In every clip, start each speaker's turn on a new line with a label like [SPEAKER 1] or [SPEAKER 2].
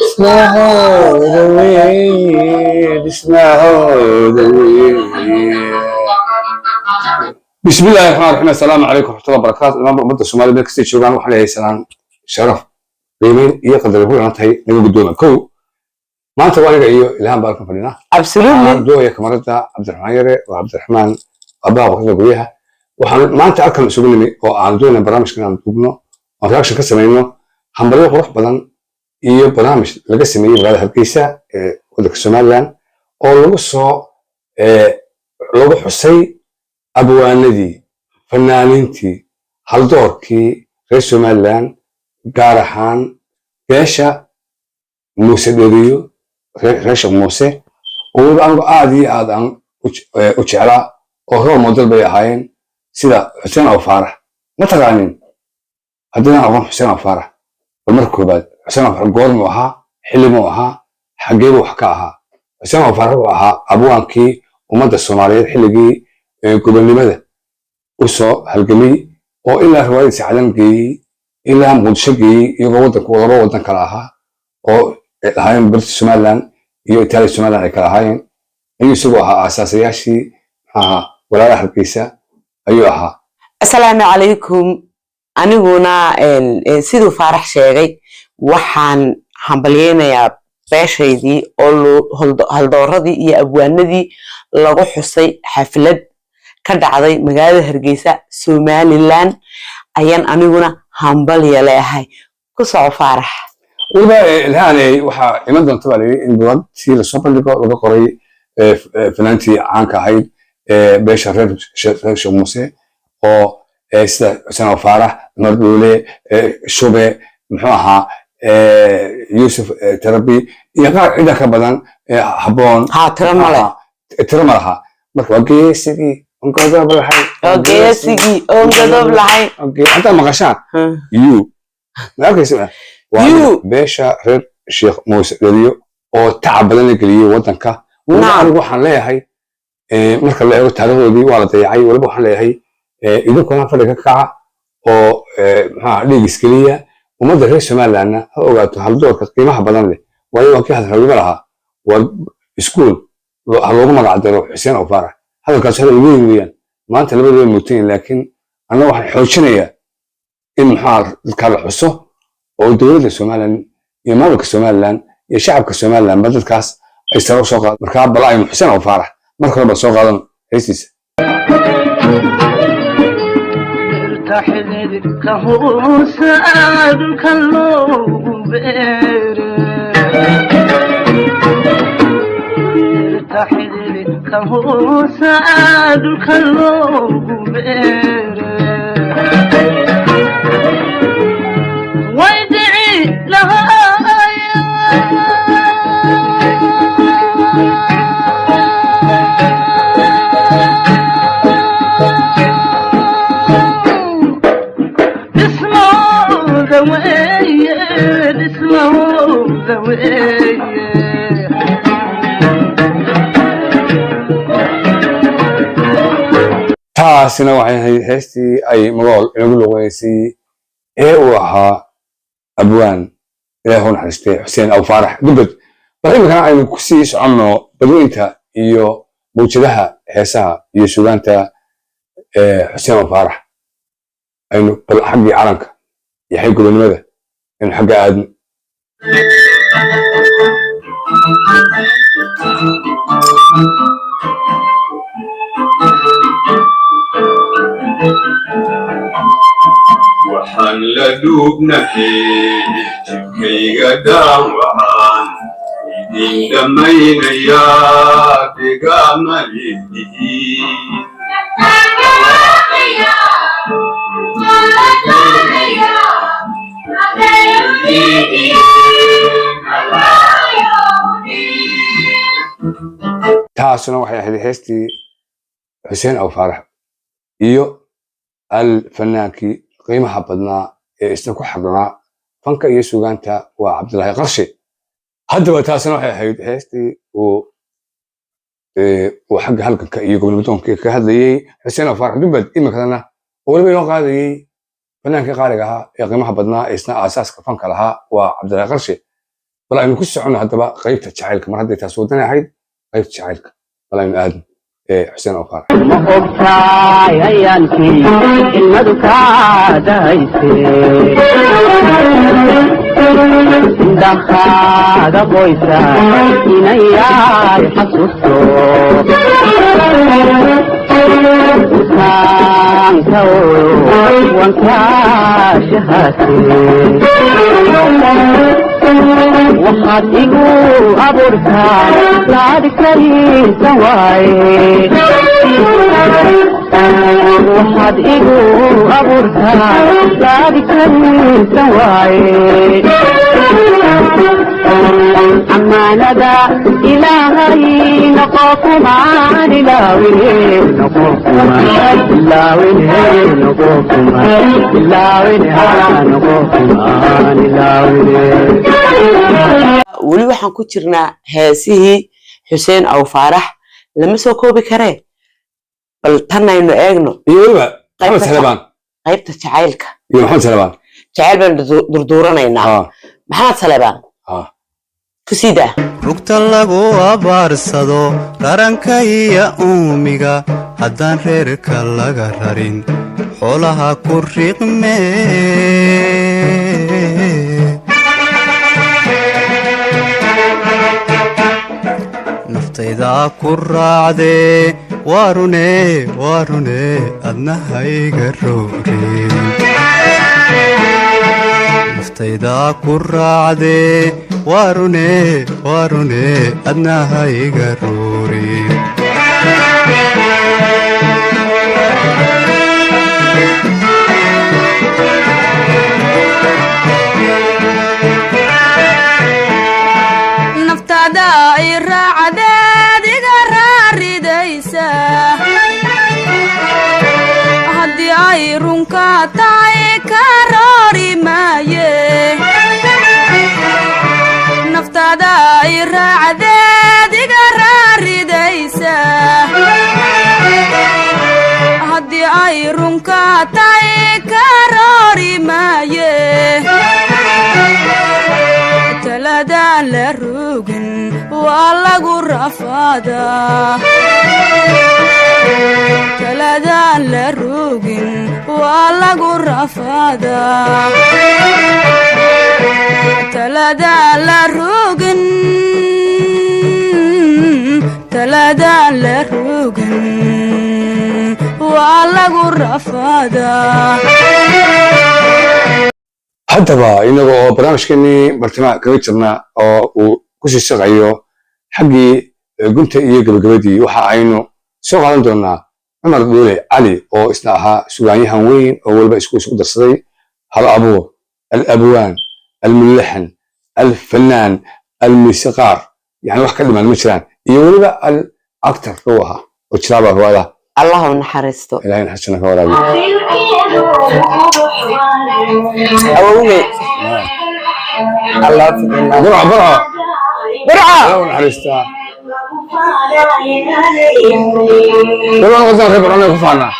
[SPEAKER 1] Dhismahooda weeye, dhismahooda weeye. بسم الله الرحمن الرحيم، السلام عليكم ورحمة الله وبركاته. Dhammaan ummadda Soomaaliya meel kastay joogaan waxaan leeyahay salaan sharaf, qiimeyn iyo qadar ku xiran tahay naga guddooma. Kow, maanta waa aniga iyo Ilhaan baan halkan fadhinaa.
[SPEAKER 2] Absolutely.
[SPEAKER 1] Waxaan doonaya kamarada Cabdiraxmaan Yare. Waa Cabdiraxmaan, aabbaha quruxda guryaha. Waxaan maanta halkan isugu nimi oo aan doonaya barnaamijkan aan dubno oon reaction ka samayno hambalyo qurux badan iyo barnaamij laga sameeyey magaalada Hargeysa ee waddanka Somaliland oo lagu soo lagu xusay abwaanadii, fanaaniintii, haldoorkii reer Somaliland, gaar ahaan beesha Muuse Dheriyo, reer Sheekh Muuse, oo weliba anigu aad iyo aad aan u jeclaa oo role model bay ahaayeen, sida Xuseen Aw Faarax. Ma taqaanin? Haddii aqoon Xuseen Aw Faarax, bal marka koobaad, Xuseen Aw Faarax goormuu ahaa, xillimuu ahaa, xaggee buu wax ka ahaa? Xuseen Aw Faarax wuxuu ahaa abwaankii ummadda Soomaaliyeed xilligii gobonnimada u soo halgamay oo ilaa riwaayadiisa Cadan geeyey, ilaa Muqdisho geeyey, iyagoo waddanku laba waddan kala ahaa oo ay ahaayeen British Somaliland iyo Italia Somaliland ay kala ahaayeen. Ayuu isagoo ahaa aasaasayaashii, maxaa ahaa, Walaalaha Hargeysa ayuu ahaa.
[SPEAKER 2] Asalaamu calaykum. Aniguna siduu Faarax sheegay, waxaan hambalyeynayaa beeshaydii oo haldooradii iyo abwaanadii lagu xusay xaflad ka dhacday magaalada Hargeysa, Somaliland. Ayaan aniguna hambalya leeyahay. Ku soco, Faarax.
[SPEAKER 1] Weliba Ilhaaney, waxaa iman doonta baa layidhi in buugaagtii lasoo bandhigo laga qoray fanaantii caanka ahayd beesha reer Sheekh Muuse oo sida Xuseen Aw Faarax, Cumar Dhuule, Shube, muxuu ahaa, Yuusuf Tarabi iyo qaar cidda ka badan, Habboon.
[SPEAKER 2] Haa, tiro male.
[SPEAKER 1] Tiro ma laha. Marka waa geesigii oon godob lahayn.
[SPEAKER 2] Oo geesigii oon godob lahayn.
[SPEAKER 1] Haddaad maqashaan you ma arkaysa waa
[SPEAKER 2] You.
[SPEAKER 1] beesha reer Sheekh Muuse Dheriyo oo tacab badan la geliyey waddanka. Weliba anigu waxaan leeyahay, marka la eego taariikhdoodii waa la dayacay. Weliba waxaan leeyahay, idinkuna fadhiga ka kaca oo maxaa dhiig iskeliya. Ummadda reer Somalilandna ha ogaato haldoorka qiimaha badan leh, waayo waa kii hadalxogima lahaa, waa iskuul ha loogu magac daro Xuseen Aw Faarax. Hadalkaas hadal weyn weeyaan. Maanta labadaba mootayin, laakiin anna waxaan xoojinayaa in maxaa dadkaa la xuso oo dowladda Somaliland iyo maamulka Somaliland iyo shacabka Somaliland ba dadkaas ay sare u soo qaad. Markaa bal aynu Xuseen Aw Faarax marka hore ba soo qaadan heestiisa.
[SPEAKER 3] Dhirta xididka hoose dhulka loogu beere, dhirta xididka hoose dhulka loogu beere, way dhici lahaayeen. Dhismooda weeye, dhismooda weeye.
[SPEAKER 1] Taasina waxay ahayd heestii ay Magool inagu luqeysay ee uu ahaa abwaan, Ilaah u naxariistay, Xuseen Aw Faarax Dubbad. Bal iminkana aynu kusii soconno badweynta iyo mawjadaha heesaha iyo sugaanta Xuseen Aw Faarax. Aynu bal xaggii calanka iyo xagga gobonimada aynu xagga aadno.
[SPEAKER 4] Waxaan la dhuubnahay jidkayga dhaawacan idin dhammaynayaa dhigaamalidiin.
[SPEAKER 1] Taasuna waxay ahayd heestii Xuseen Aw Faarax iyo al fanaankii qiimaha badnaa ee isna ku xaqnaa fanka iyo sugaanta, waa Cabdilaahi Qarshe. Haddaba taasina waxay ahayd heestii uu xagga halganka iyo gobonimodoonka ka hadlayey Xuseen Aw Faarax Dubbad. Iminkadana oo weliba inoo qaadayey fanaankii qaaliga ahaa ee qiimaha badnaa ee isna aasaaska fanka lahaa, waa Cabdilaahi Qarshe. Bal aynu ku soconno haddaba qaybta jacaylka, mar hadday taas wadani ahayd, qaybta jacaylka bal aynu aadno Xuseen Ofaar.
[SPEAKER 3] Ma ogtahay hayaankii ilmadu kaa dahayse, indhahaaga qoysa inayay xasuusto utaanka oyo wankaashahaase. Waxaad igu abuurtaa laad kariisa waaye, waxaad igu abuurtaa laad kariisa waaye. Amaanada Ilaahay noqo kumaan ilaawine, noqo kumaan ilaawine, noqo kumaan ilaawine, haa noqo kumaan ilaawine.
[SPEAKER 2] Weli waxaan ku jirnaa heesihii Xuseen Aw Faarax, lama soo koobi karee, bal tanaynu eegno.
[SPEAKER 1] Iyo weliba Maxamed Salebaan.
[SPEAKER 2] Qaybta jacaylka.
[SPEAKER 1] Iyo Maxamed Salebaan.
[SPEAKER 2] Jacayl baynu durduuranaynaa. Maxamed Salebaan. Ku sii daa.
[SPEAKER 5] Rugta lagu abaarsado raranka iyo uumiga, haddaan reerka laga rarin xoolaha ku riiqme. Naftaydaa ku raacdee, waa rune, waa rune, adna hayga roore. Naftaydaa ku raacdee, waa rune, waa rune, adna hayga roore.
[SPEAKER 6] Naftaada ay raacdeed iga raaridaysa, haddii ay runka tahay ka roori maaye. Naftaada ay raacdeed iga raaridaysa, haddii ay runka tahay ka roori maaye. Taladaan la rogin waa lagu rafaadaa, taladaan la rogin waa lagu rafaadaa, taladaan la rogin, taladaan la rogin waa lagu rafaadaa.
[SPEAKER 1] Haddaba inaga oo barnaamijkeenii bartimaha kaga jirna oo uu kusii shaqayo xaggii gunta iyo gabagabadii, waxa aynu soo qaadan doonaa Cumar Dhuule Cali oo isna ahaa sugaanyahan weyn oo waliba isku darsaday hal abuur, alabwaan, almulaxan, alfanaan, almusiqaar, yani wax ka dhiman ma jiraan, iyo weliba al actor uu ahaa oo jiraaba riwaayadaha.
[SPEAKER 2] Allah u naxariisto.
[SPEAKER 1] Ilahay naxariisana ka waraabiyo.
[SPEAKER 2] Awowgay Allah fidina.
[SPEAKER 1] Burco, Burco.
[SPEAKER 2] Burco.
[SPEAKER 1] Allah u naxariistaa. Waliba noqotaan reer Burco ku faanaa.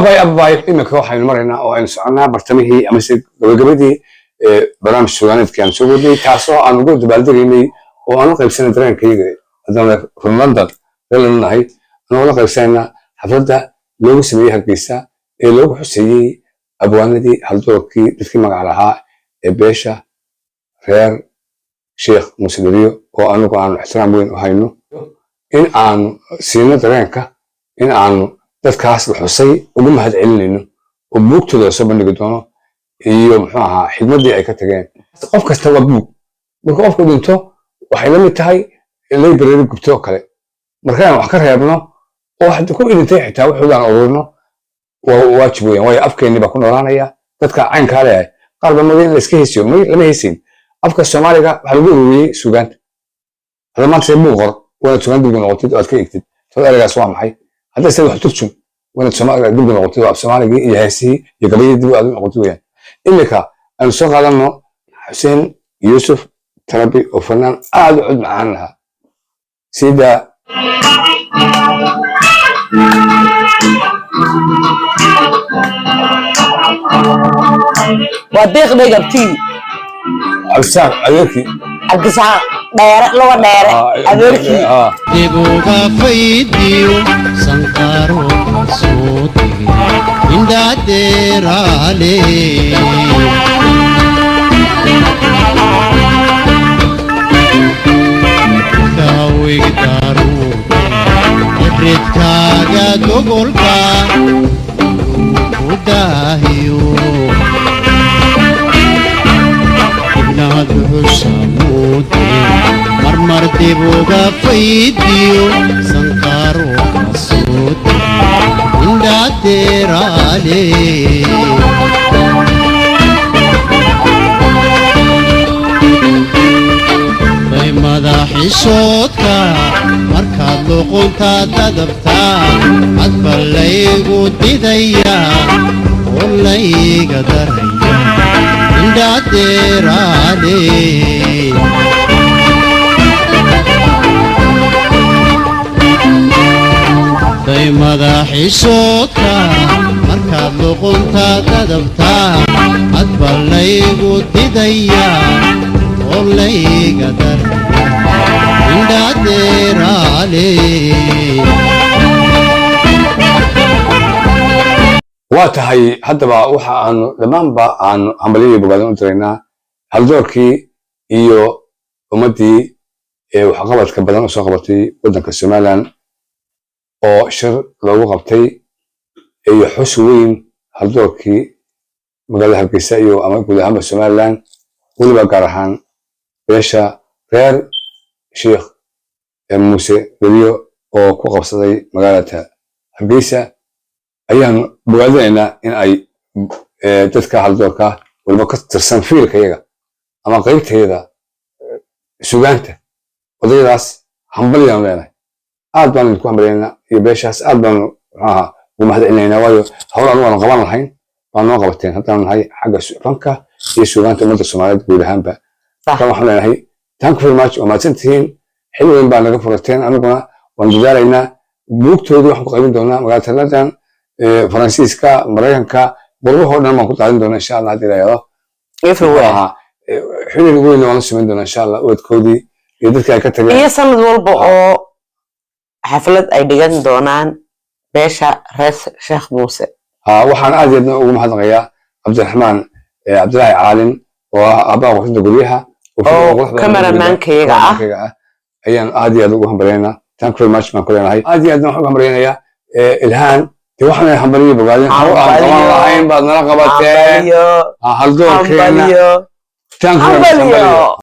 [SPEAKER 1] Ababay, ababay, iminka waxaynu maraynaa oo aynu soconaa bartamihii amase gabagabadii barnaamij suugaaneedkii aan soo wadnay, taasoo aan ugu dabaaldegaynay oo aan u qaybsanay dareenkayga haddana from London reer London nahay, anagoo la qaybsanayna xafladda loogu sameeyey Hargeysa ee loogu xuseeyey abwaanadii, haldoorkii, dadkii magaca lahaa ee beesha reer Sheekh Muuse Dheriyo, oo anigu aanu ixtiraam weyn u hayno, in aanu siino dareenka in aanu dadkaas la xusay ugu mahad celinayno oo buugtooda la soo bandhigi doono iyo muxuu ahaa xigmaddii ay ka tageen. Qof kasta waa buug. Marka qofku dhinto, waxay la mid tahay library gubto oo kale. Markaan wax ka reebno oo wax ku dhintay xitaa wuxuudaan ururno waa waajib weeyaan, waayo afkeennii baa ku noolaanaya. Dadka caynkaa leeyahay qaar baa moodaya in la iska heysiyo. May, lama heysin. Afka Soomaaliga waxaa lagu ururiyey suugaanta. Hadda maanta see buug qor, waanaad sugaan dib ugu noqotid oo aad ka egtid tad ereygaas waa maxay. Hadda se wax turjum, waanaad Soomaaliga dib ugu noqotid oo af Soomaaligii iyo heesihii iyo gabayadii dib aad u noqotid weeyaan. Iminka aynu soo qaadanno Xuseen Yuusuf Tarabi oo fanaan aad u cod macaan lahaa sida
[SPEAKER 2] Waa deeq dhegabtii.
[SPEAKER 1] Cabdisaaq adeerkii.
[SPEAKER 2] Cabdisaaq Dheere, luga dheere adeerkii.
[SPEAKER 5] Dibuga faydiyo sanqaro soo dige indhadeeraale. Ridkaaga gogolka ku daahiyo ibnaad wuxuusamuude marmar dib uga faydiyo sanqaro soo dige indhadeeraale. Bay madaxishoodka markaad luqunta dadabtaa, hadba laygu didaya oo layga daraya indhadeeraale. Bay madaxishoodka markaad luqunta dadabtaa, hadba laygu didaya oo layga daraya indhadeeraale.
[SPEAKER 1] Waa tahay. Haddaba waxa aanu dhammaanba aanu hambalyadii bogaadin u diraynaa haldoorkii iyo ummaddii ee waxqabadka badan usoo qabatay waddanka Somaliland, oo shir loogu qabtay iyo xus weyn haldoorkii magaalada Hargeysa iyo ama guud ahaanba Somaliland, weliba gaar ahaan beesha reer Sheikh Muuse Dheriyo oo ku qabsaday magaalada Hargeysa. Ayaanu bogaadinaynaa in ay dadka haldoorka waliba ka tirsan fiilkayaga ama qaybtayada sugaanta, odayadaas hambalyaanu leenahay. Aad baanu idinku hambalyaynaa iyo beeshaas aad baanu muxuu ahaa ugu mahad celinaynaa, waayo hawl anu waanu qaban lahayn baa noo qabateen haddaanu nahay xagga fanka iyo sugaanta ummadda Soomaaliyeed guud ahaanba. Marka waxaan leenahay thank you very much, waa mahadsantihiin, xil weyn baa naga furateen. Aniguna waan dadaalaynaa. Buugtoodii waxaan ku qaybin doonaa magaalada London, Faransiiska, Maraykanka, qurbahoo dhan baan ku daadin doonaa insha Allah haddii la yidhaahdo.
[SPEAKER 2] Everywhere.
[SPEAKER 1] Ahaa xiriir weyn waan la samayn doonaa insha Allah ubadkoodii iyo dadkii ay ka tageen.
[SPEAKER 2] Iyo sanad walba oo xaflad ay dhigan doonaan beesha reer Sheekh Muuse.
[SPEAKER 1] Waxaan aad iyo aadna ugu mahadnaqayaa Cabdiraxmaan Cabdilaahi Caalin oo ah aabbaha quruxda guryaha oo
[SPEAKER 2] oo
[SPEAKER 1] quruxda
[SPEAKER 2] cameraman-kayga ah.
[SPEAKER 1] Cameraman-kayga ah ayaan aad iyo aad ugu hambalyaynaa. Thank you very much baan ku leenahay. Aad iyo aadna waxaan ugu hambalyaynayaa Ilhaan. Dee waxaan hambaliyo bogaadin hawl aan qaban
[SPEAKER 2] Hambalyo.
[SPEAKER 1] lahayn baad nala qabateen.
[SPEAKER 2] Hambalyo.
[SPEAKER 1] Haldoorkeena.
[SPEAKER 2] Hambalyo.
[SPEAKER 1] Thank you very much.
[SPEAKER 2] Hambalyo.
[SPEAKER 1] Hambalyo.